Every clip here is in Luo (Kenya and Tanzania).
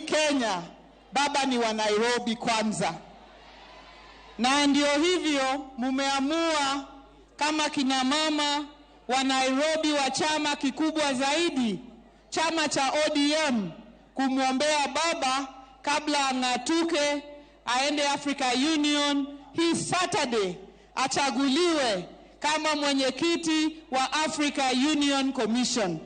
Kenya, baba ni wa Nairobi kwanza. Na ndio hivyo mumeamua kama kina mama wa Nairobi wa chama kikubwa zaidi, chama cha ODM, kumwombea baba kabla ang'atuke aende Africa Union hii Saturday achaguliwe kama mwenyekiti wa Africa Union Commission.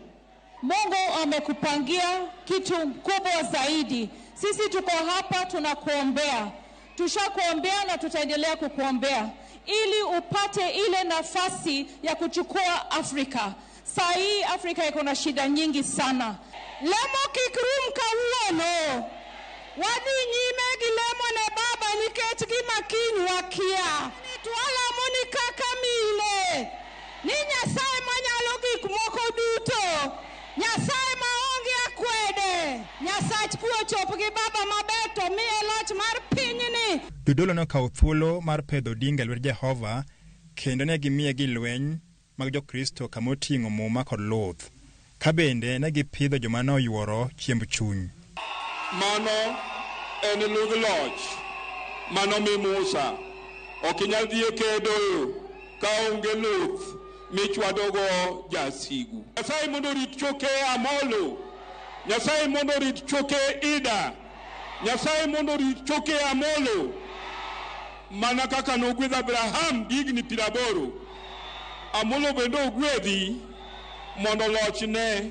Mungu amekupangia kitu kubwa zaidi. Sisi tuko hapa tunakuombea. Tushakuombea na tutaendelea kukuombea ili upate ile nafasi ya kuchukua Afrika. Saa hii Afrika iko na shida nyingi sana. Lemo kik rum kawuono. Wadhi nyime gi lemo ne baba nikech gima kiny wakia. Twalamo ni kaka mine. Ni Nyasaye manyalo gik moko duto. Nyasaye maonge akwede. Nyasach kwe ochop gi baba maber to miye loch mar pinyni. Jodolo ne okawo thuolo mar pedho Odinga e lwet Jehova kendo ne gimiye gi lweny mag Jokristo kama oting'o muma kod luth. Ka bende ne gipidho joma ne oyuoro chiemb chuny. Mano en ludh loch mano mi Musa. Ok inyal dhi e kedo kaonge luth michwadogo jasigu. Nyasaye mondo orit choke Amolo. Nyasaye mondo orit choke Ida. Nyasaye mondo orit choke Amolo. Mana kaka nogwedho Abraham gi higni 80. Amolo bende ogwedhi mondo lochne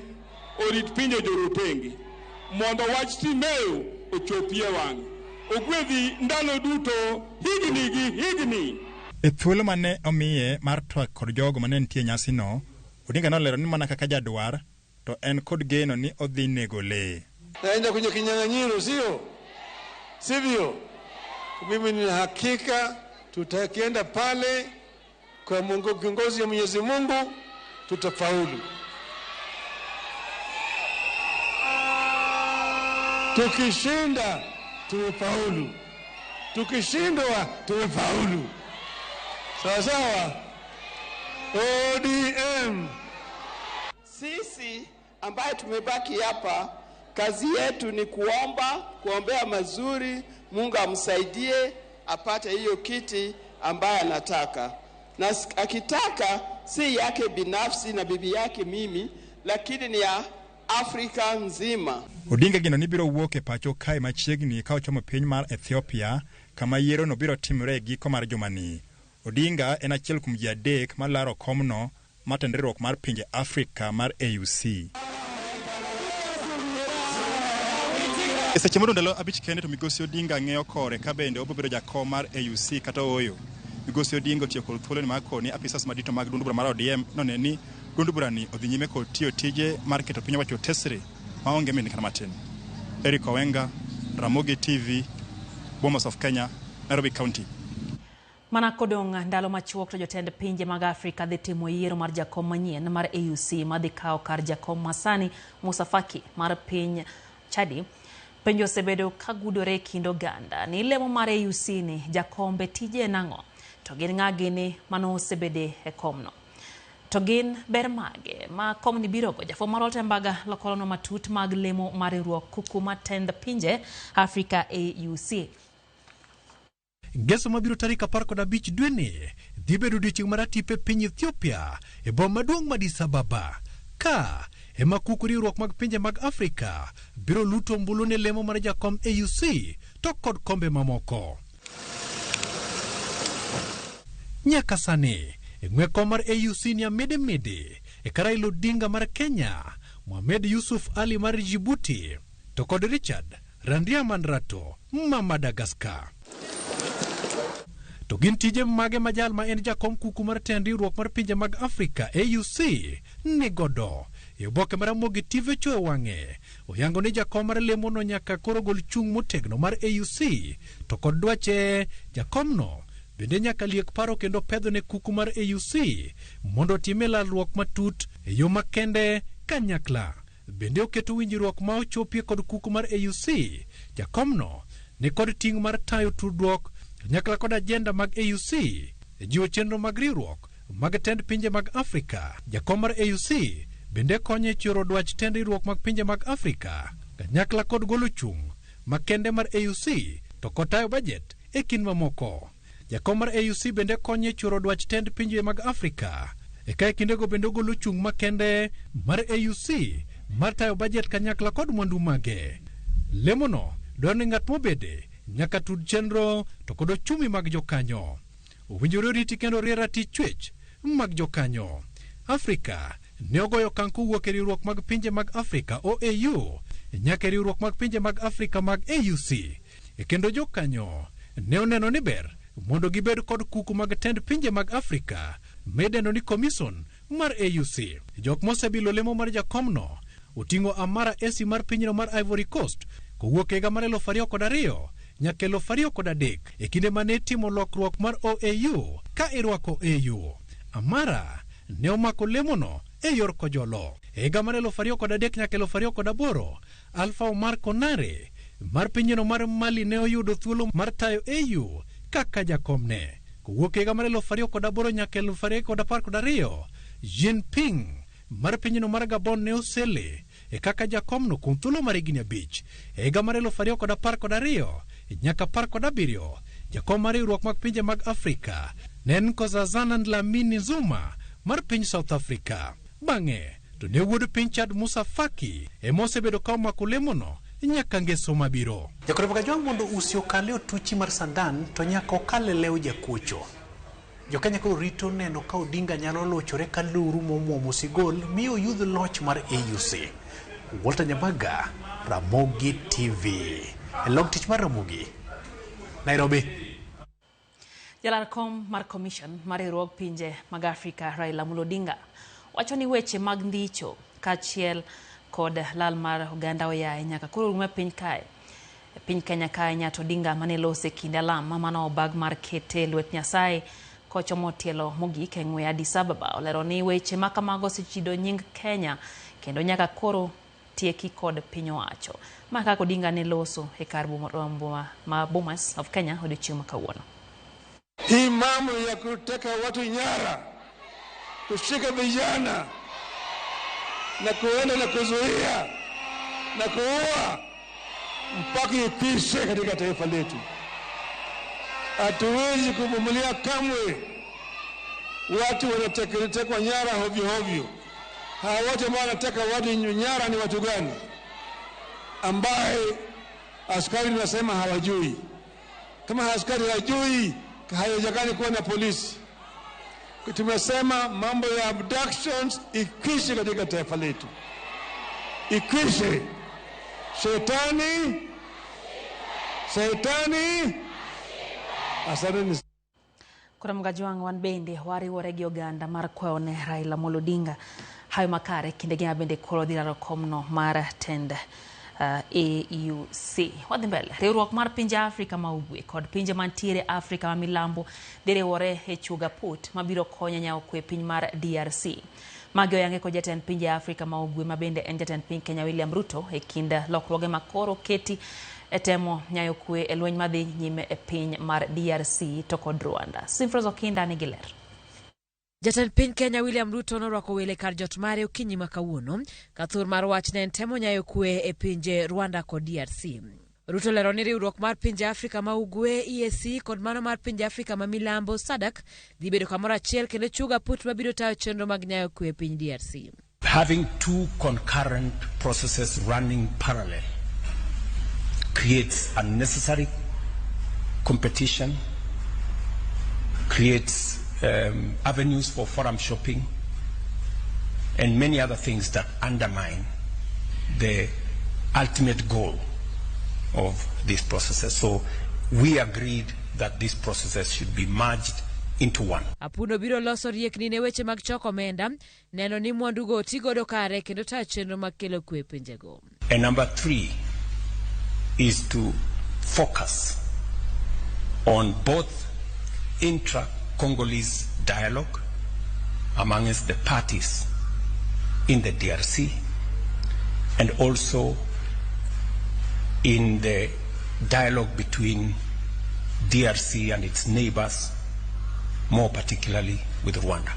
orit pinje jorotenge. Mondo wach Timeo ochopie wang'e. Ogwedhi ndalo duto, higni gi higni. E thuolo mane omiye mar twak kod jogo mane nitie e nyasino, Odinga nolero ni mana kaka jadwar, to en kod geno ni odhi nego lee. Naenda kwenye kinyang'anyiro, sio sivyo? Mimi nina hakika tutakienda pale kwa Mungu, kiongozi wa Mwenyezi Mungu, tutafaulu. Tukishinda tumefaulu, tukishindwa tumefaulu. Sawa sawa. ODM. Sisi ambaye tumebaki hapa, kazi yetu ni kuomba, kuombea mazuri, Mungu amsaidie apate hiyo kiti ambaye anataka. Na akitaka si yake binafsi na bibi yake mimi, lakini ni ya Afrika nzima. Odinga geno ni biro wuok e pacho kae machiegni ka ochomo piny mar Ethiopia kama yiero no biro timore e giko mar jumani. Odinga en achiel kuom ji 3 malaro komno mar tend riwruok mar pinje Afrika mar AUC. E seche modong' ndalo 5 kende to Migosi Odinga ng'eyo kore ka bende obiro bedo jakom mar AUC kata ooyo. Migosi Odinga otiyo kod thuoloni mar koni apisas madito mag duond bura mar ODM none ni duond burani odhi nyime kod tiyo tije mar keto piny owacho tesre maonge mindni kata matin. Eric Owenga, Ramogi TV, Bomas of Kenya, Nairobi County. Mana kodong' ndalo machuok to jotend pinje mag Afrika dhi timo yiero mar jakom manyien mar AUC madhi kawo kar jakom masani Musa Faki mar piny Chadi. Penjo osebedo ka gudore e kind oganda ni lemo mar AUC ni jakombe tije en ang'o? To gin ng'a gini mano osebede e komno? To gin ber mage ma komni birogo? Jafwambo mar Walter Mbaga lokolono matut mag lemo mar riwruok kuku matend pinje Afrika AUC. Ngeso mabiro tarik 15 dweni dhi bedo odiechieng' mar atipo e piny Ethiopia e boma maduong' ma Addis Ababa. Ka ema kuku riwruok mag pinje mag Afrika biro luto ombulu ne lemo mar jakom AUC to kod kombe mamoko. Nyaka sani, e ng'we kom mar AUC ni Amede Mede, e ka Raila Odinga mar Kenya, Mohamed Yusuf Ali mar Djibouti, to kod Richard Randriamandrato ma Madagascar. To gin tije mage ma jal ma en jakom kuku mar tend riwruok mar pinje mag Afrika AUC nigodo? E oboke mar Ramogi TV ochoyo wang'e, oyango ni jakom mar lemono nyaka koro gol chung' motegno mar AUC to kod dwache jakomno bende nyaka liek paro kendo pedho ne kuku mar AUC mondo otime lalruok matut e yo makende kanyakla. Bende oketo winjruok ma ochopie kod kuku mar AUC. Jakomno ni kod ting' mar tayo tudruok kanyakla kod ajenda mag AUC e jiwo chenro mag riwruok mag tend pinje mag Afrika. Jakom mar AUC bende konyo e choro dwach tend riwruok mag pinje mag Afrika kanyakla kod golo chung' makende mar AUC to kod tayo bajet e kind mamoko. Jakom mar AUC bende konyo e choro dwach tend pinje mag Afrika. Eka e kindego bende ogolo chung' makende mar AUC mar tayo bajet kanyakla kod mwandu mage. Lemono dwaro ni ng'at mobede nyaka tud chenro to kod ochumi mag jokanyo. Owinjore oriti kendo orie ratich chwech mag jokanyo. Afrika ne ogoyo okang' kowuok e riwruok mag pinje mag Afrika OAU nyaka e riwruok mag pinje mag Afrika mag AUC. E kendo jokanyo ne oneno ni ber mondo gibed kod kuku mag tend pinje mag Afrika midendo ni Commission mar AUC. Jok mosebilo lemo mar jakomno oting'o Amara Essy mar pinyno mar Ivory Coast kowuok e higa mar 2002 nyaka 2003 e kinde mane itimo lokruok mar OAU ka irwako AU. Amara ne omako lemono e yor kojolo. E higa mar 2003 nyaka 2008, Alpha Omar Konare mar pinyno mar Mali ne oyudo thuolo mar tayo AU kaka jakomne. Kowuok e higa mar 2008 nyaka 2012, Jinping mar pinyno mar Gabon ne osele e kaka jakomno kuom thuolo mar higni 5. E higa mar 2012 nyaka 17, jakom mar riwruok mag pinje mag Afrika ne en Nkosazana Dlamini Zuma mar piny South Africa. Bang'e to ne wuod piny Chad Musa Faki ema osebedo ka omako lemono nyaka ngeso mabiro. Jakoro Kajwang' mondo usi okal e otuchi mar sandan to nyaka okal e lew jakuocho. Jokenya koro rito neno ka Odinga nyalo lochore ka luru momwomo sigol mi oyudh loch mar AUC. Walter Nyamaga, Ramogi TV. E log tich mar Ramogi, Nairobi. Jalar kom mar Commission mar riwruog pinje mag Afrika Raila Amolo Odinga wacho ni weche mag ndicho kaachiel kod lal mar oganda oyaye nyaka koro rum e piny kae. E piny Kenya kae Nyato Odinga mane lose kinde alam mano obag mar kete lwet Nyasaye kochomo tielo mogik e ng'we Addis Ababa olero ni weche ma kamago osechido nying Kenya kendo nyaka koro tieki kod piny owacho. Ma kaka Odinga ne loso e kar boma ma Bomas of Kenya odiochieng' ma kawuono. Hii mambo ya kuteka watu nyara, kushika vijana na kuenda na kuzuia na kuua mpaka ikwishe katika taifa letu. Hatuwezi kuvumilia kamwe watu wanatekwa nyara hovyo hovyo. Hawa wote ambao wanateka watu nyara ni watu gani? Ambaye askari nasema hawajui. Kama askari hawajui, haiwezekani kuwa na polisi. Tumesema mambo ya abductions ikwishe katika taifa letu, ikwishe. Shetani, shetani, asanteni. Koro Mgajwang' wan bende wariwore gi oganda mar kwayo ne Raila Amolo Odinga hayo makare kinde gi bende koro dhi laro komno mar tend AUC. Wadhi mbele. Riwruok mar pinje Afrika ma Ugwe kod pinje mantiere Afrika ma Milambo dhi riwore e chuoga put mabiro konyo nyawo kwe piny mar DRC. Magi oyange kod jatend pinje Afrika ma Ugwe ma bende en jatend piny Kenya William Ruto e kind lokruoge ma koro keti e temo nyayo kwe e lweny madhi nyime e piny mar DRC to kod Rwanda. Simfros Okinda nigi ler. Jatend piny Kenya William Ruto norwako wele kar jot mare okinyi ma kawuono ka thur mar wach ne en temo nyayo kwe e pinje Rwanda kod DRC. Ruto lero ni riwruok mar pinje Afrika ma Ugwe EAC kod mano mar pinje Afrika ma Milambo SADC dhi bedo kamoro achiel kendo chuga put mabiro tayo chenro mag nyayo kwe e piny DRC. Having two concurrent processes running parallel creates unnecessary competition, creates avenues for forum shopping, and many other things that undermine the ultimate goal of these processes. So we agreed that these processes should be merged into one. Apuno biro loso riekni ne weche mag choko omenda, neno ni mwandugo otigodo kare kendo tayo chenro mag kelo kwe e pinjego. And number three is to focus on both intra-Congolese dialogue amongst the parties in the DRC and also in the dialogue between DRC and its neighbors, more particularly with Rwanda.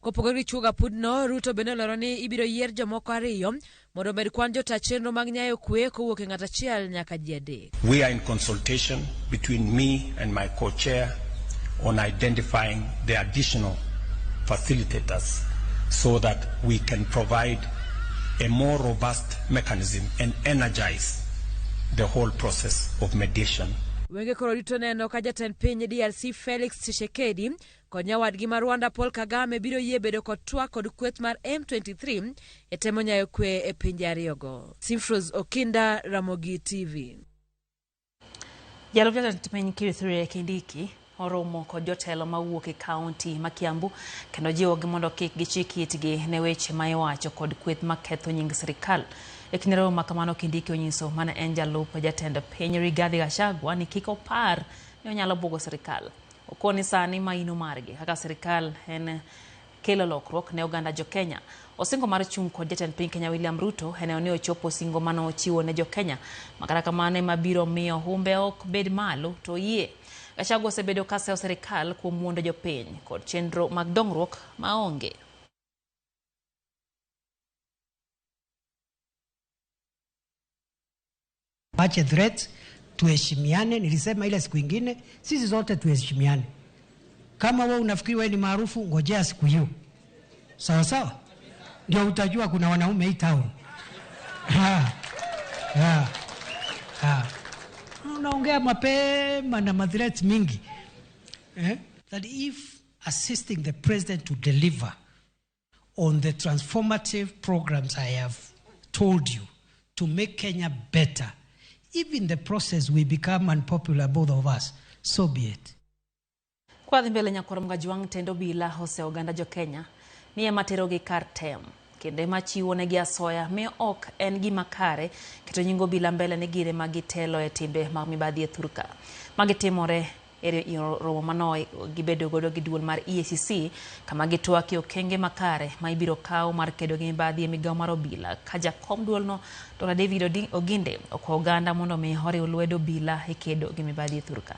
Kopogore gi chuoga pudno, Ruto bende olero ni ibiro yier jomoko ariyo mondo omed kwan jota chenro mag nyayo kwe kowuok e ng'at achiel nyaka ji adek. We are in consultation between me and my co-chair on identifying the additional facilitators so that we can provide a more robust mechanism and energize the whole process of mediation. Wenge koro rito neno ka jatend piny DRC Felix Tshisekedi kod nyawadgi ma Rwanda Paul Kagame biro yie bedo kod twak kod kweth mar M23 e temo nyayo kwe e pinje ariyogo. Simfros Okinda, Ramogi TV. Jalup jatend piny Kithure Kindiki oromo kod jotelo mawuok e kaunti ma Kiambu kendo jiwogi mondo kik gichik itgi ne weche ma iwacho kod kweth maketho nying sirikal. E kinde romo ma kamano Kindiki onyiso mana en jalup jatend piny Rigathi Gachagua ni kik opar ni onyalo buogo sirikal. Okoni sani maino margi kaka sirikal en kelo lokruok ne oganda jo-Kenya. Osingo mar chung' kod jatend piny Kenya William Ruto en ni ochopo singo mane ochiwo ne jo-Kenya. Ma kata kamano ema biro miyo humbe ok bed malo to yie. Gachagua osebedo ka seyo sirikal kuom wuondo jopiny kod chenro mag dongruok maonge. Wache threat, tuheshimiane. Nilisema ile siku ingine, sisi zote tuheshimiane. Kama wewe unafikiri wewe ni maarufu, ngojea siku hiyo, sawa sawa, ndio utajua kuna wanaume hii town. Ha, ha, ha. Unaongea mapema na mathreats mingi eh? That if assisting the president to deliver on the transformative programs I have told you to make Kenya better, if in the process we become unpopular, both of us, so be it. Kwa dhi mbele nyakwar Mgajwang' tend obila oseo oganda jo-Kenya ni ema terogi kar tem kendo ema chiwo negi asoya mi ok en gima kare keto nying obila mbele ni gin ema gitelo e timbe mag mibadhi e thurka. Magi timore e romo mano gibedo godo gi duol mar EACC kama gitwakie okenge makare ma ibiro kaw mar kedo gi mibadhi e migawo mar obila ka jakom duolno Dr. David Oginde okwa oganda mondo mi oriw lwedo obila e kedo gi mibadhi e thurka.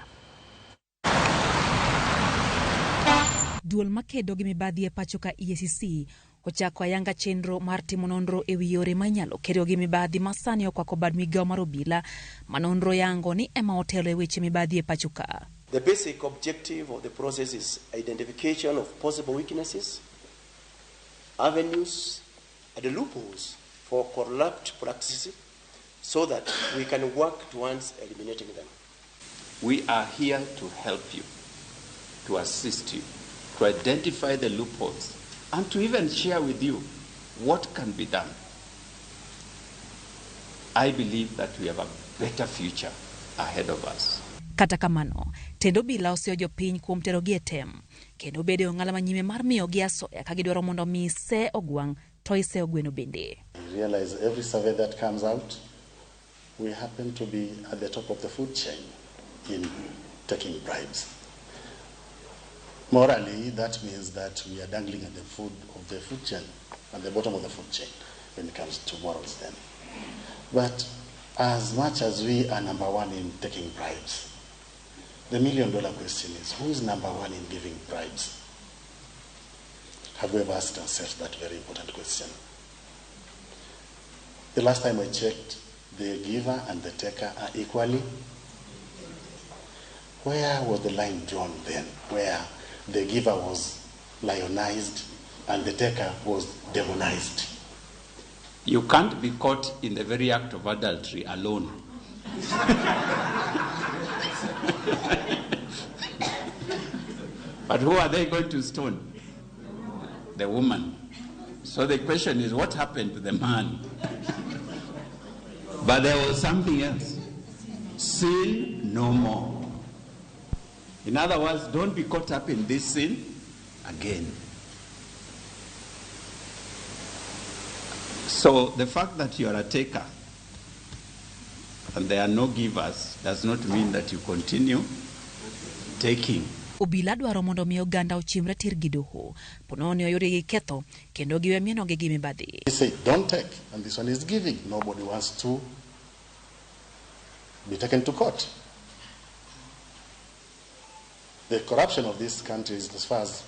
Duol makedo gi mibadhi e pacho ka EACC ochako ayanga chenro mar timo nonro e wi yore ma inyalo kedo gi mibadhi ma sani okwako bad migawo mar obila ma nonro yango ni ema otelo e weche mibadhi e pacho ka. The basic objective of the process is identification of possible weaknesses, avenues, and loopholes for corrupt practices so that we can work towards eliminating them. We are here to help you, to assist you, to identify the loopholes, and to even share with you what can be done. I believe that we have a better future ahead of us. Kata kamano, tend obila oseyo jopiny kuom terogi e tem kendo bedo e ong'ala manyime mar miyogi asoya ka gidwaro mondo mi se ogwang' to iseyo gweno bende. I realize every survey that comes out, we happen to be at the top of the food chain in taking bribes. Morally, that means that we are dangling at the food of the food chain, at the bottom of the food chain when it comes to morals then. But as much as we are number one in taking bribes, the $1 million question is, who is number one in giving bribes? Have we ever asked ourselves that very important question? The last time I checked, the giver and the taker are equally. Where was the line drawn then? Where the giver was lionized and the taker was demonized? You can't be caught in the very act of adultery alone. But who are they going to stone? The woman. So the question is, what happened to the man? But there was something else. Sin no more. In other words, don't be caught up in this sin again. So the fact that you are a taker and there are no givers does not mean that you continue taking. Obila dwaro mondo mi oganda ochimre tir gi doho ponono oyudgi gi ketho kendo giwe mienogi gi mibadhi. They say don't take, and this one is giving. Nobody wants to be taken to court. The corruption of this country is, as far as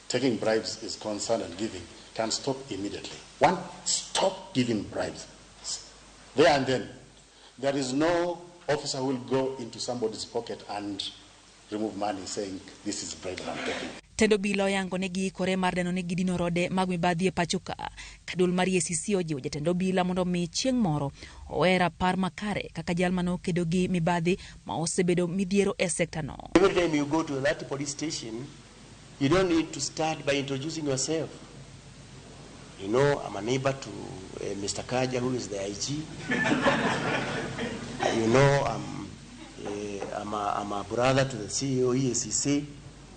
taking bribes is concerned and giving can stop immediately. One, stop giving bribes. There and then. There is no officer who will go into somebody's pocket and remove money saying, this is bribe that I'm taking. Tend obila oyango ni giikore mar neno ni gidino rode mag mibadhi e pacho ka. Ka duol mar EACC ojiwo jatend obila mondo mi chieng' moro owe rapar makare kaka jal mane okedo gi mibadhi ma osebedo midhiero e sekta no. Every time you go to that police station, you don't need to start by introducing yourself. You know, I'm a neighbor to Mr. Kaja, who is the IG. You know, I'm a brother to the CEO EACC,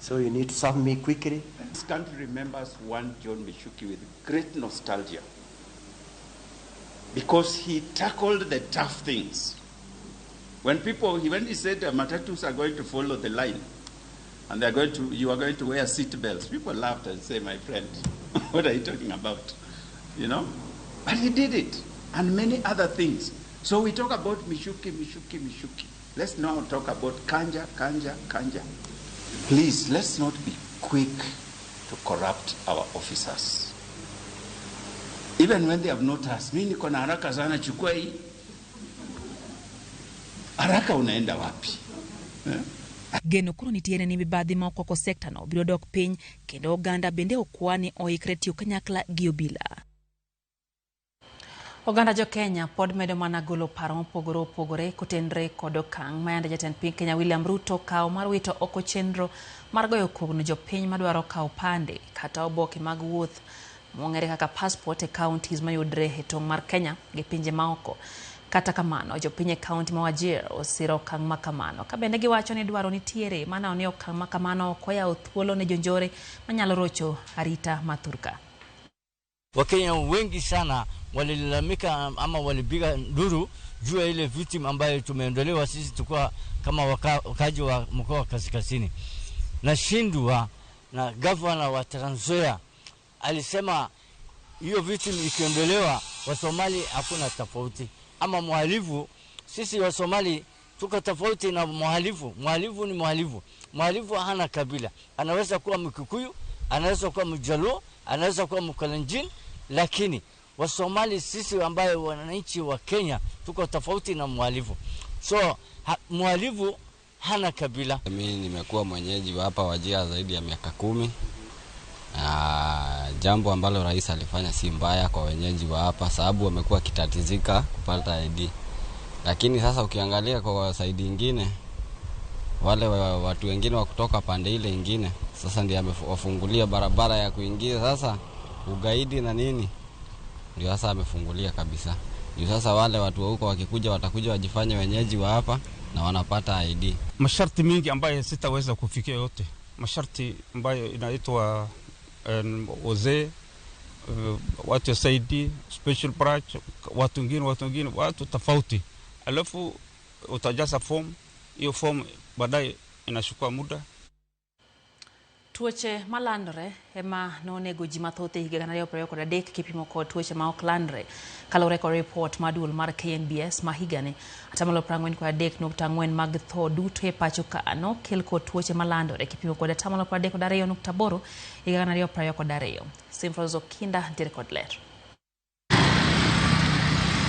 so you need to serve me quickly. This country remembers one John Michuki with great nostalgia because he tackled the tough things. When he said matatus are going to follow the line and you are going to wear seat belts, people laughed and say, my friend, what are you talking about? You know? But he did it, and many other things. So we talk about Michuki, Michuki, Michuki. Let's now talk about Kanja, Kanja, Kanja. Please, let's not be quick to corrupt our officers. Even when they have not asked, mimi niko na haraka sana, chukua hii. Haraka unaenda wapi? Geno koro nitiere ni mibadhi ma okwako sekta no biro dok piny kendo oganda bende okwa ni oikre tiyo kanyakla gi obila. Oganda jo Kenya pod medo mana golo paro mopogore opogore kotenre kod okang' ma yande jatend piny Kenya William Ruto kawo mar wito oko chenro mar goyo kogno jopiny madwaro kawo pande kata oboke mag wuoth mong'ere kaka passport e counties mayudre e tong' mar Kenya gi pinje maoko. Kata kamano, jopiny e kaunti ma Wajir osiro okang' ma kamano ka bende giwacho ni dwaro nitiere manao ni okang' ma kamano ok oyawo thuolo ne jonjore manyalo rocho arita ma thurka. Wakenya wengi sana walilalamika ama walipiga nduru juu ya ile victim ambayo tumeondolewa sisi tukua kama wakaji wa mkoa wa Kaskazini. Nashindwa na gavana wa Trans Nzoia alisema hiyo victim ikiondolewa wa Somali hakuna tofauti. Ama mhalifu, sisi wa Somali tuko tofauti na mhalifu. Mhalifu ni mhalifu. Mhalifu hana kabila. Anaweza kuwa Mkikuyu, anaweza kuwa Mjaluo, anaweza kuwa Mkalenjin, lakini wa Somali sisi ambaye wananchi wa Kenya tuko tofauti na mhalifu. So mhalifu hana kabila. Mimi nimekuwa mwenyeji wa hapa Wajir zaidi ya miaka 10. Jambo ambalo rais alifanya si mbaya kwa wenyeji wa hapa, sababu wamekuwa kitatizika kupata ID. Lakini sasa ukiangalia kwa saidi nyingine, wale watu wengine wa kutoka pande ile nyingine sasa ndiye amewafungulia barabara ya kuingia sasa ugaidi na nini. Ndio sasa amefungulia kabisa. Ndio sasa wale watu wa huko wakikuja watakuja wajifanye wenyeji wa hapa na wanapata ID. Masharti mingi ambayo sitaweza kufikia yote. Masharti ambayo inaitwa wazee, watu saidi, special branch, watu wengine, watu tofauti. Alafu utajaza form, hiyo form baadaye inachukua muda. Tuoche malandore ema nonego ji mathoth e higa 2023 kipimo kod tuoche ma ok landre kaluwore kod report mar duol mar KNBS ma higani. 43.4 mag tho duto e pacho ka nokel kod tuoche malandore kipimo kod 32.8 higa 2022. Simfros Okinda nitiere kod ler.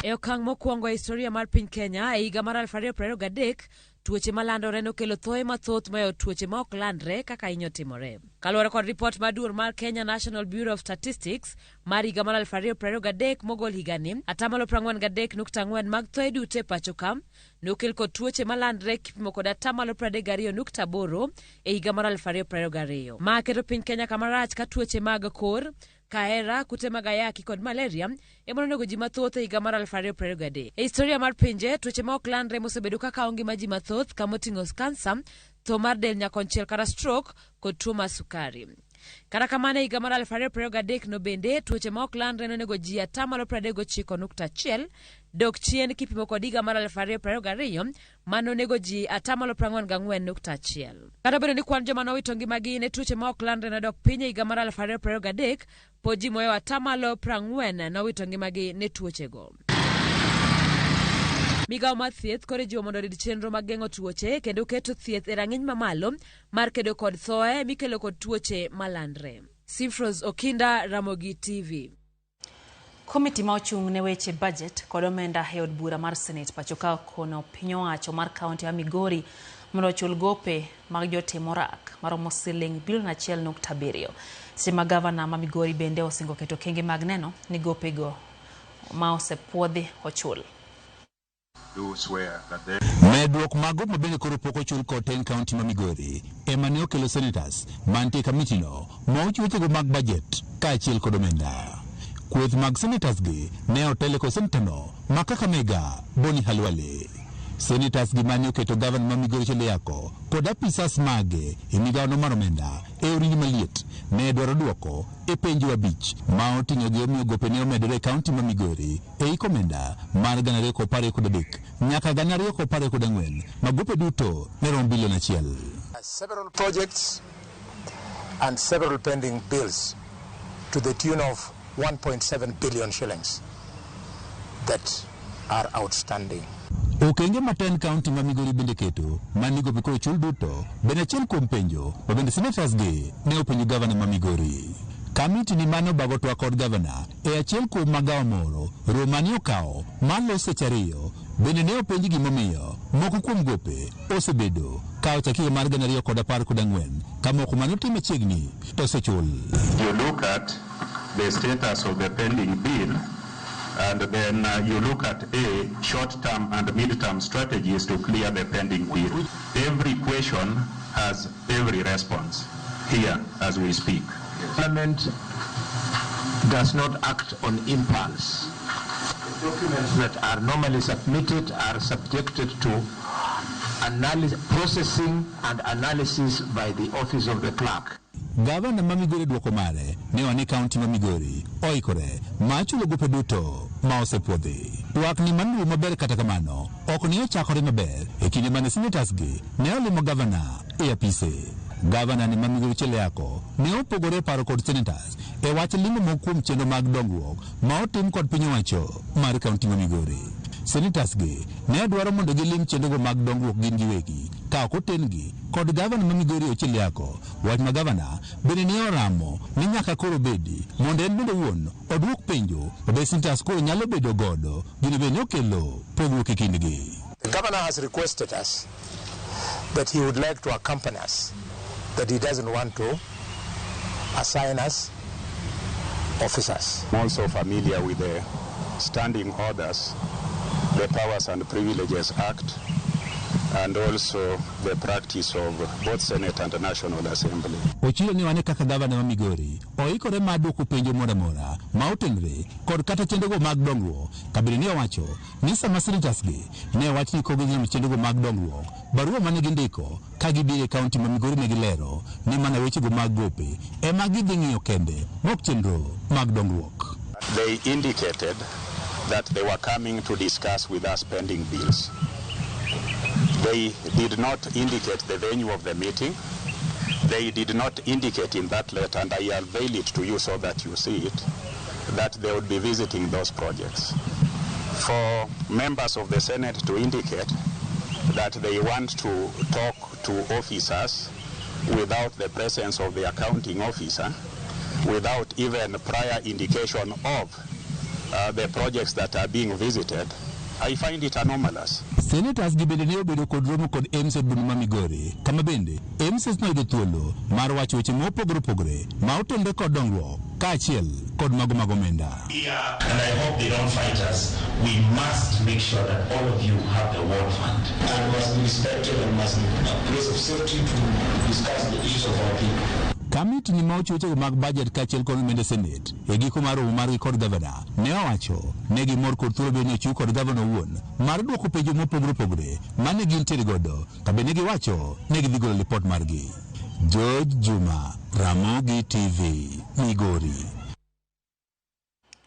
E okang' mokwongo e historia mar piny Kenya e higa mar 2023, tuoche malandore nokelo thoe mathoth mohewo tuoche ma ok landre kaka hinyo timore. Kaluwore kod ripot mar duol mar Kenya National Bureau of Statistics mar higa mar 2023 mogol higani, 43.4 mag thoe duto e pacho ka nokel kod tuoche malandre kipimo kod 32.8 e higa mar 2022. Ma keto piny Kenya kama rach ka tuoche mag kor, kahera, kute mag ayaki kod malaria ema nonego ji mathoth e higa mar 2023. E historia mar pinje, tuoche ma ok landre mosebedo kaka ngima ji mathoth kamoting'o kansa, tho mar del nyakonchiel kata stroke kod tuo mar sukari. Kata kamano e higa mar 2023 no bende tuoche ma ok landre nonego ji 39.1 dok chien kipimo kod higa mar 2022 manonego ji 44.1. Kata obedo ni kwan joma nowito ngimagi ne tuoche ma ok landre nodok piny e higa mar 2023, pod ji mohewo 40 nowito ngimagi ne tuochego. Migawo mar thieth koro ijiwo mondo orid chenro mag geng'o tuoche kendo keto thieth e rang'iny mamalo mar kedo kod thoe mikelo kod tuoche malandre. Simfros Okinda, Ramogi TV. Komiti ma ochung' ne weche budget kod omenda e od bura mar Senate pacho ka okono piny owacho mar kaunti ma Migori mondo ochul gope mag jotim orak maromo siling bilion 1.7. Seche ma gavana ma Migori bende osingo keto okenge mag neno ni gopego ma osepuodhi ochul. Medruok mago ma bende koro pok ochul kod tend kaunti ma Migori ema ne okelo senators mantie e kamitino ma ochiwo wechego mag bajet kaachiel kod omenda. Kweth mag senators gi ne otele kod senatano ma Kakamega Boni Khalwale. Senators gi mane oketo gavana ma Migori Ochieng Yako kod apisas mage e migawono mar omenda e orindi maliet ne dwaro duoko e penjo abich ma oting'o gi omiyo gope ne omedore e kaunti ma Migori e hik omenda mar 2023 nyaka 2024 ma gope duto ne romo bilion achiel. Several projects and several pending bills to the tune of 1.7 billion shillings that are outstanding. Okenge ma tend kaunti ma Migori bende keto mar ni gope koro chul duto bende achiel kuom penjo ma bende senators gi ne openjo gavana ma Migori. Kamiti ni mane obago twak kod gavana e achiel kuom magawa moro romo mane okawo malo seche ariyo bende ne openj gimomiyo moko kuom gope osebedo ka ochak higa mar 2014 ka moko mane otim machiegni to osechul. You look at the status of the pending bill and then you look at A, short-term and mid-term strategies to clear the pending bill. Every question has every response here as we speak. Parliament does not act on impulse. The documents that are normally submitted are subjected to processing and analysis by the office of the clerk. Gavana ma Migori duoko mare ne wane kaunti ma Migori oikore mar chulo gope duto ma osepuodhi. Twak ni manuo maber kata kamano ok ne ochakore maber e kinde mane senators gi ne olimo gavana e apise. Gavana ni ma Migori Ochieng Yako ne opogore paro kod senators e wach limo moko kuom chenro mag dongruok ma otim kod piny owacho mar kaunti ma Migori. Senators gi ne dwaro mondo gilim chenrogo mag dongruok gin giwegi ka ok oten-gi kod gavana ma Migori Ochieng Yako. Wach ma gavana bende ne oramo ni nyaka koro bedi mondo en bende owuon oduok penjo ma be senators koro nyalo bedo godo gino bende ne okelo pogruok e kindgi. The governor has requested us that he would like to accompany us, that he doesn't want to assign us officers. I'm also familiar with the standing orders, the Powers and Privileges Act, and also the practice of both Senate and National Assembly. Ochilo ni wane kaka gavana ma Migori oikore mar duoko penjo moro amora ma otenore kod kata chenrogo mag dongruok kabende ne owacho ni sama senators gi ne owach ni kok ginyalo chenrogo mag dongruok barua mane gindiko ka gibiro e kaunti ma Migori ne gilero ni mana wechego mag gope ema gidhi ng'iyo kende mok chenro mag dongruok. They indicated that they were coming to discuss with us pending bills. They did not indicate the venue of the meeting. They did not indicate in that letter, and I unveil it to you so that you see it, that they would be visiting those projects. For members of the Senate to indicate that they want to talk to officers without the presence of the accounting officer, without even prior indication of the projects that are being visited, I find it anomalous. Senators gi bende ne obedo kod romo kod MCA boma ma Migori, kama bende MCA noyudo thuolo mar wacho weche mopogore opogore ma otenore kod dongruok kaachiel kod mago mag omenda. And I hope they don't fight us. We must make sure that all of you have the ward fund. And must be respected and must be a place of safety to discuss the issues of our people. Kamiti ni ma ochiwo wechego mag budget kaachiel kod omenda Senate e giko mar romo margi kod gavana ne owacho ne gimor kod thuolo bende ochiw kod gavana owuon mar duoko penjo mopogore opogore mane gintiere godo ka bende giwacho ne gidhi golo lipot margi. George Juma, Ramogi TV, Migori.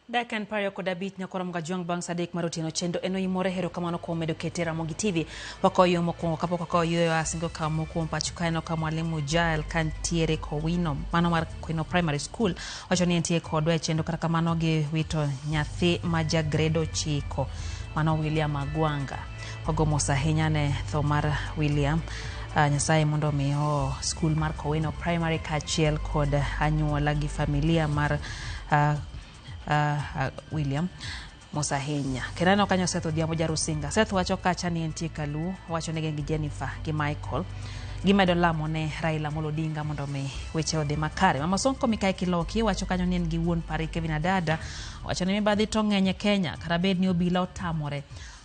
Dakika en 25 nyaka romo gajwang' bang' saa 3 mar otieno chendo en oimore erokamano kuom medo kete Ramogi TV. Wakawo yo mokwongo kapok wakawo yueyo asingo kawo mokwongo pacho ka en ka mwalimu Jael kantiere Kowino mano mar Kowino Primary School wacho ni entie kodwa e chendo kata kamano giwito nyathi ma ja grade 9 Mano William Agwanga. Wago mos ahinya ne tho mar William. Nyasaye mondo omi skul mar Kowino Primary kaachiel kod anyuola gi familia mar William. Mos ahinya. Kendo aneno kanyo Seth Odhiambo Jarusinga. Seth wacho kacha ni entie Kaluo, wacho ni gin gi Jennifer gi Michael. Gimedo lamo ne Raila Amolo Odinga mondo mi weche odhi makare. Mama Sonko Mikayi Kiloki wacho kanyo ni en gi wuon pare Kevin Adada. Wacho ni mibadhi to ng'eny e Kenya, kata bed ni obila otamore.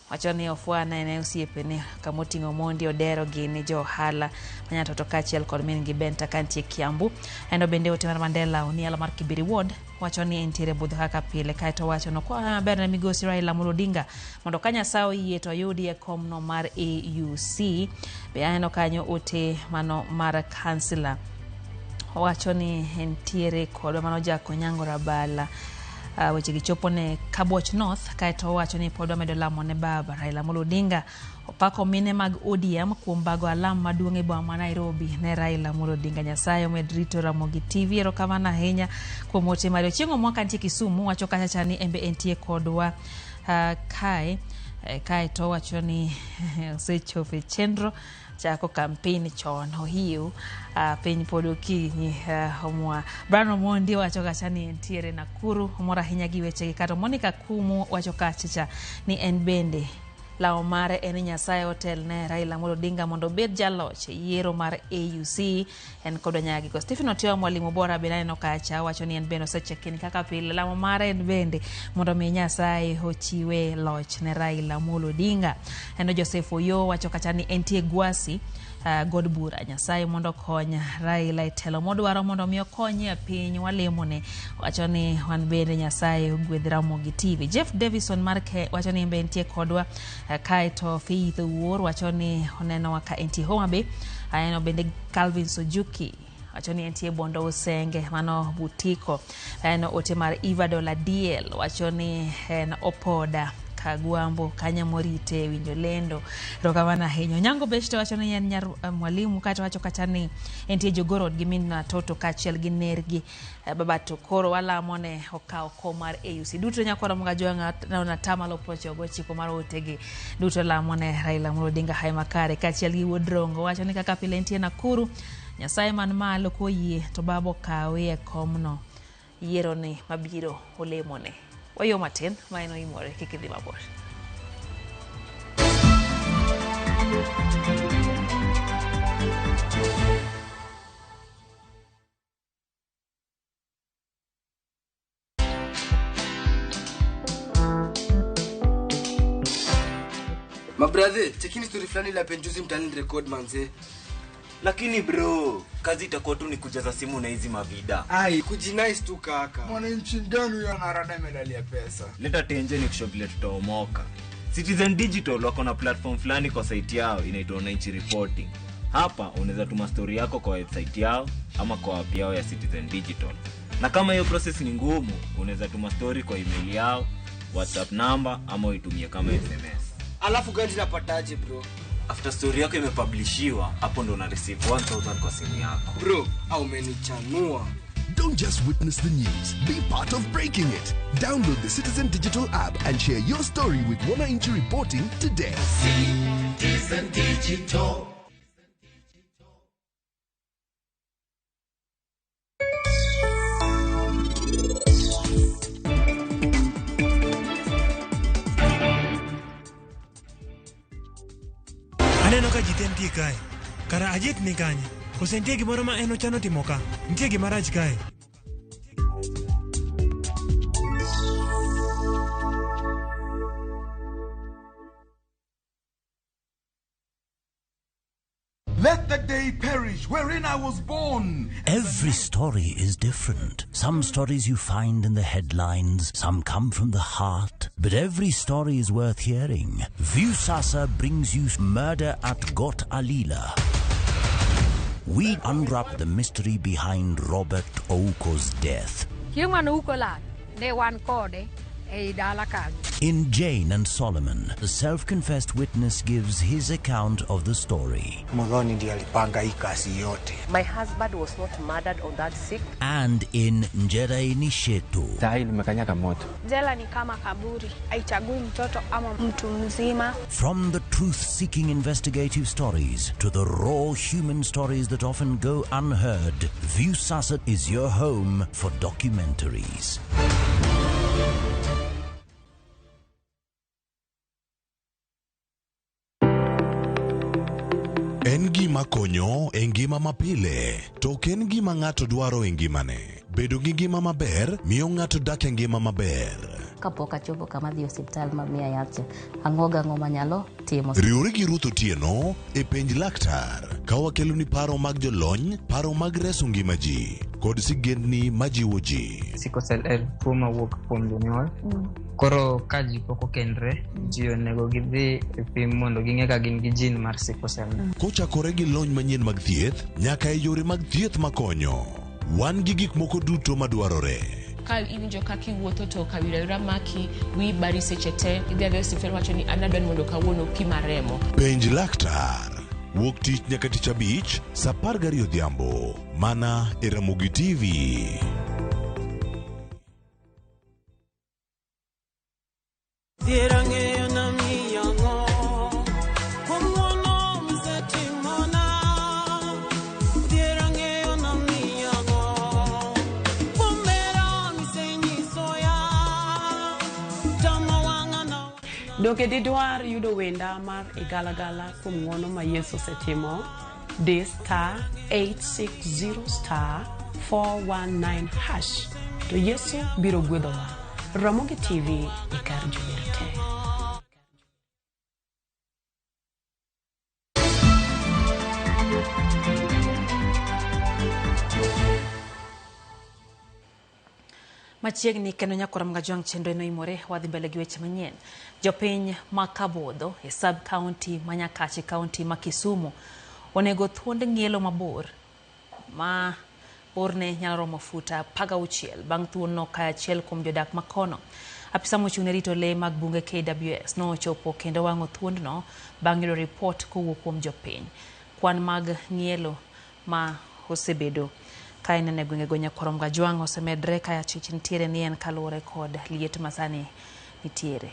Wacho ni ofwana ne osiepene kamoting'o Mondi Odero gini jo ohala manyatoto kaachiel kod min gi Benta kantie Kiambu. En bende ote mar Mandela Oniala mar Kibiri Ward wacho ni entiere budho kaka pile, kaeto wacho no kwa maber ne migosi Raila Amolo Odinga mondo ka Nyasaye oyie to oyudi e komno mar AUC. Be aneno kanyo ote mano mar kansila wacho ni entiere kodwa mano Jack Onyango Rabala. Weche gi chopo ne Kabuoch North, kaeto owacho ni pod wamedo lamo ne baba Raila Amolo Odinga. Opako mine mag ODM kuom bago alam maduong' e boma ma Nairobi ne Raila Amolo Odinga. Nyasaye omed rito Ramogi TV. Erokamano ahinya kuom ote mari. Ochieng' Omwaka nitie Kisumu, wacho kacha cha ni embe entie kodwa kae. Kaeto owacho ni osechopo e chenro chako campaign chon ohiu piny pod okinyi omwa. Brian Omondi wacho kacha ni entiere Nakuru, omor ahinya gi wechegi. Kato Monica Kumu wacho kacha ni en bende lao mare en ni Nyasaye otelne Raila Amolo Odinga mondo obed jaloch e yiero mar AUC. En kodwa nyaka giko. Stephen Otieno mwalimu bora bende aneno kacha wacho ni en bende osecheck in kaka pile. Lamo mare en bende mondo mi Nyasaye ochiwe loch ne Raila Amolo Odinga. En Joseph Oyo wacho kacha ni entie Gwasi god bura. Nyasaye mondo okony Raila e telo modwaro mondo mi okonye e piny walemone. Wacho ni wan bende Nyasaye ogwedh Ramogi TV. Jeff Davison mar ke wacho ni en entie kodwa kaeto Faith Owuor wacho ni onenowa ka entie Homa Bay. Aneno bende Calvin Sojuki wacho ni entie Bondo Usenge mano Butiko. Aneno ote mar Eva Dola Diel wacho ni en Opoda Kagwambo kanya morite winjo lendo. Erokamano ahinya. Onyango Beshte wacho ni en nyar mwalimu, kaeto wacho kacha ni entie Jogorod gi min Toto kaachiel gi nergi baba to koro walamo ne okawo kom mar AUC. Duto nyakwara Ramogi Ajwang' naona tamalo 99 mar otegi duto lamo ne Raila Amolo Odinga hae makare kaachiel gi wuod Rongo wacho ni kaka pile entie Nakuru. Nyasaye man malo koyie to baba okawe e komno yiero ni mabiro olemone. Wayo matin ma en oimore kik idhi mabor. Mabrathe, chekini story fulani la penjuzi mtaani record manze. Lakini bro, kazi itakuwa tu ni kujaza simu na hizi mavida. Ai, kujinice tu kaka. Mwananchi gani huyo anarada medali ya pesa? Leta tenje ni kushow vile tutaomoka. Citizen Digital wako na platform fulani kwa site yao inaitwa Wananchi Reporting. Hapa unaweza tuma story yako kwa website yao ama kwa app yao ya Citizen Digital. Na kama hiyo process ni ngumu, unaweza tuma story kwa email yao, WhatsApp number ama uitumie kama SMS. Alafu gani napataje bro? After story yako imepublishiwa, hapo ndo una receive 1000 kwa simu yako. Bro, au umenichanua. Don't just witness the news, be part of breaking it. Download the Citizen Digital app and share your story with Wananchi Reporting today. Citizen Digital. Aneno ka ji te nitie kae. Kara Ajit ni kanye? Kose nitie gimoro ma en ochano timo ka? Nitie gima rach kae? Let the day perish wherein I was born. Every story is different. Some stories you find in the headlines, some come from the heart. But every story is worth hearing. Viusasa brings you Murder at Got Alila. We unwrap the mystery behind Robert Ouko's death. Chieng' mane Ouko lal, ne wan kode ei dala kanyo. In Jane and Solomon, the self-confessed witness gives his account of the story. Muthoni ndiye alipanga hii kazi yote. My husband was not murdered on that 6th. And in Njera Nishetu. Jela ni kama kaburi, haichagui mtoto ama mtu mzima. From the truth-seeking investigative stories to the raw human stories that often go unheard, Viusasa is your home for documentaries. En gima konyo e ngima mapile, to ok en gima ng'ato dwaro e ngimane. Bedo gi ngima maber miyo ng'ato dak e ngima maber. Kapok achopo kama dhi osiptal ma miya yath cha, ang'o gang'o manyalo timo. Riwri gi Ruth Otieno e Penj Laktar ka wakeloni paro mag jolony, paro mag reso ngima ji kod sigendni majiwo ji. Sickle cell en tuo mawuok kuom jonyuol. Koro ka ji pok okendre, ji onego gidhi e pim mondo ging'e ka gin gi gene mar sickle cell. Kochakore gi lony manyien mag thieth nyaka e yore mag thieth makonyo, wan gi gik moko duto madwarore. Ka iwinjo kaka iwuotho to kawira maki, wiyi bari seche te, idhi adhiya e osiptal wacho ni an adwa ni mondo kawuono pima remo. Penj Laktar wuok tich nyaka tich abich saa 12 odhiambo mana e Ramogi TV. Donge didwar yudo wenda mar Igalagala kuom ng'wono ma Yesu osetimo? Di *860*419# to Yesu biro gwedhowa. Ramogi TV e kar jower te. Machiegni kendo nyakora Mgajwang' chenro eno imore wadhi mbele gi weche manyien. Jopiny ma Kabodho e sub county ma Nyakache county ma Kisumu onego thuond ng'ielo mabor ma borne nyalo romo futa 16 bang' thuondno kayo achiel kuom jodak makono. Apisa mochung' ne rito lee mag bunge KWS nochopo kendo wang'o thuondno bang' yudo ripot kowuok kuom jopiny. Kwan mag ng'ielo ma osebedo ka ineno e gwengego nyakwar Mgajwang' osemedre ka achich nitiere ni en kaluwore kod liet masani nitiere.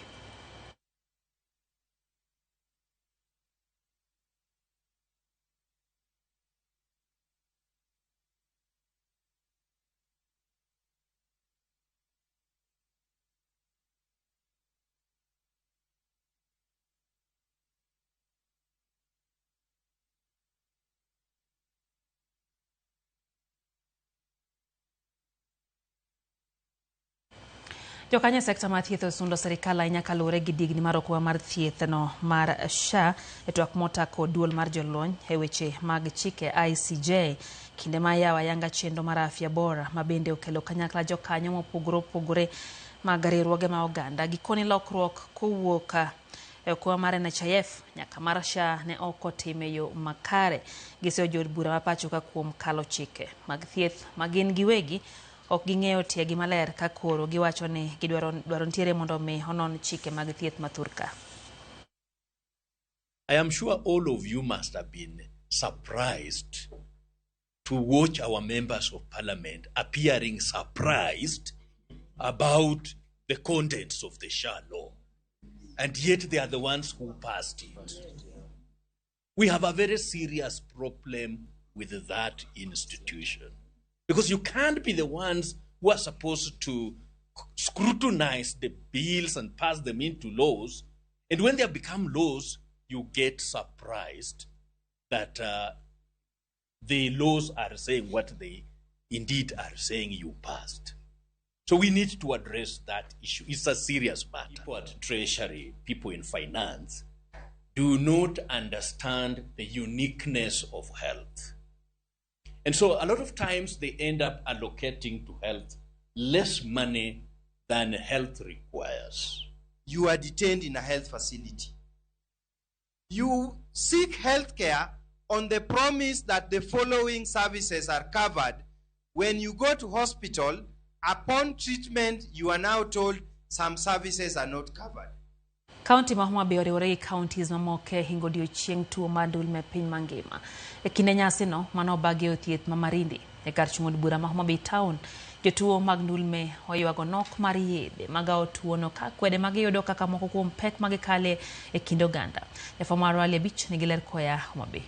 Jokanyo e sekta mar thieth osundo sirikal ahinya kaluwore gi digni mar okumba mar thieth no mar SHA e twak motako duol mar jolony e weche mag chike ICJ kinde ma yawo ayanga chenro mar afya bora ma bende okelo kanyakla jokanyo mopogore opogore mag riwruoge ma oganda. Gikone lokruok kowuok e okumba mar NHIF nyaka mar SHA ne ok otim e yo makare. Giseyo jood bura ma pacho ka kuom kalo chike mag thieth ma gin giwegi ok ging'eyo tiegi maler ka koro giwacho ni gidwaro dwaro nitiere mondo mi onon chike mag thieth ma thurka. I am sure all of you must have been surprised to watch our members of parliament appearing surprised about the contents of the SHA law. And yet they are the ones who passed it. We have a very serious problem with that institution. Because you can't be the ones who are supposed to scrutinize the bills and pass them into laws. And when they become laws, you get surprised that the laws are saying what they indeed are saying you passed. So we need to address that issue. It's a serious matter. People at Treasury, people in finance, do not understand the uniqueness of health. And so a lot of times they end up allocating to health less money than health requires. You are detained in a health facility. You seek health care on the promise that the following services are covered. When you go to hospital, upon treatment, you are now told Some services are not covered. Kaunti ma Homa Bay oriwore gi counties mamoko e hingo odiochieng' tuo mar ndulme e piny mangima. E kinde nyasino, mane obagi e thieth ma Marindi e kar chung' od bura ma Homa Bay Town, jotuo mag ndulme oywago nok mar yedhe magawo tuono ka kwede magiyudo kaka moko kuom pek magikale e kind oganda. Jafwambo marwa Ali Abich nigi ler koya Homa Bay.